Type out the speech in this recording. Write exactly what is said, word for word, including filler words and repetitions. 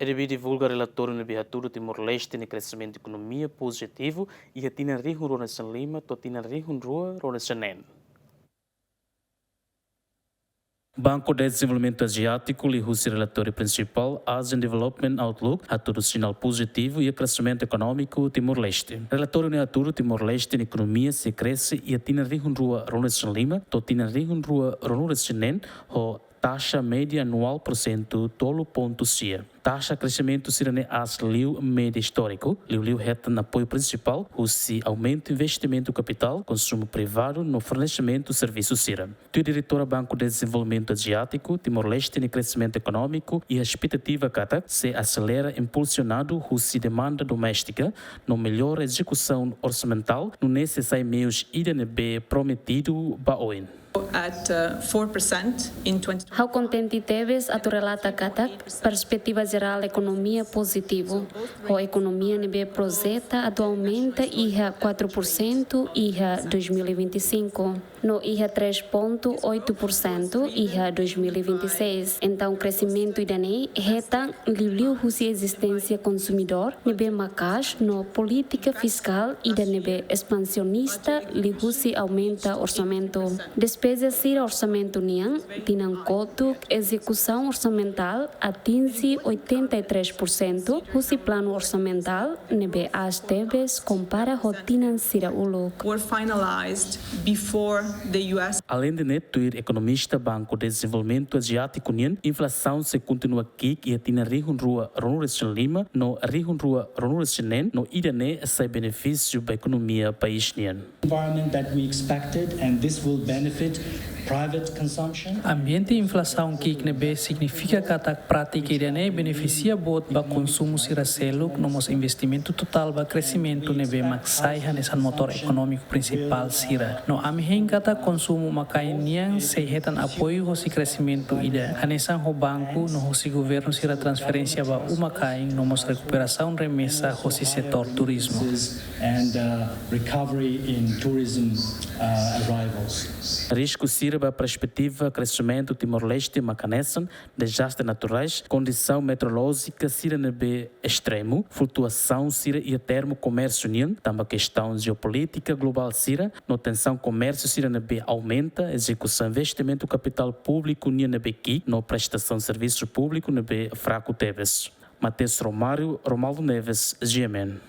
E D B divulga relatóriu ne'ebé hatudu Timor-Leste nia kreximentu ekonomia pozitivu iha tinan rihun rua ruanulu-resin-lima to'o tinan rihun rua ruanulu-resin-neen. Banku Dezenvolvimentu Aziátiku liuhusi relatóriu prinsipál Asian Development Outlook hatudu sinál pozitivu iha kreximentu ekonómiku Timor-Leste. Relatóriu ne'e hatudu Timor-Leste nia ekonomia sei krexe iha tinan rihun rua ruanulu-resin-lima to'o tinan rihun rua ruanulu-resin-neen ho taxa média anuál porsentu tolu pontu sia. Taxa kreximentu sira-ne'e aas liu média istóriku, liuliu hetan apoiu prinsipál husi aumentu investimentu kapitál, konsumu privadu no fornesimentu servisu sira. Tuir Diretora Banku Dezenvolvimentu Aziátiku, Timor-Leste nia kreximentu ekonómiku iha espetativa katak sei aselera impulsionadu husi demanda doméstika no mellora ezekusaun orsamentál, nune'e sei sai meius ida ne'ebé prometidu ba oin. At uh, four percent in twenty. Ha'u kontente tebes atu relata katak perspetiva jerál ekonomia pozitivu, ho ekonomia ne'ebé projeta atu aumenta iha quatro por cento iha dois mil e vinte e cinco, no iha três ponto oito por cento iha dois mil e vinte e seis. Entaun, kreximentu ida-ne'e hetan liuliu husi ezisténsia konsumidór ne'ebé maka'as no polítika fiskál ida ne'ebé espansionista liuhusi aumenta orsamentu. Despeza sira orsamentu nian, tinan kotuk ezekusaun orsamentál atinje oitenta e três por cento husi planu orsamentál, ne'ebé aas tebes kompara ho tinan sira uluk. Were finalized before the U S. Aleinde ne'e, tuir ekonomista Banku Dezenvolvimentu Aziátiku nian, inflasaun sei kontinua ki'ik iha tinan rihun rua ruanulu-resin-lima no rihun rua ruanulu-resin-neen, no ida-ne'e sai benefísiu ba ekonomia país nian. Environment that we expected, and this will benefit private consumption. Ambiente inflasaun ki'ik ne'ebé signifika katak prátika ida-ne'e benefisia boot ba konsumu sira seluk, no mós investimentu totál ba kreximentu ne'ebé mak sai hanesan motór ekonómiku prinsipál sira. No ami hein katak konsumu umakain nian sei hetan apoiu hosi kreximentu ida, hanesan ho banku no hosi governu sira transferénsia ba umakain no mós rekuperasaun remesa hosi setór turizmu. And uh, recovery in tourism uh, arrivals. Risku sira ba perspetiva kreximentu Timor-Leste mak hanesan dezastre naturais, kondisaun meteorolójika sira ne'ebé estremu, flutuasaun sira iha termu komérsiu nian, tanba kestaun jeopolítika globál sira, no tensaun komérsiu sira ne'ebé aumenta, ezekusaun investimentu kapitál públiku nian ne'ebé ki'ik, no prestasaun servisu públiku ne'ebé fraku tebes. Mateus Romário, Romualdo Neves, G M N.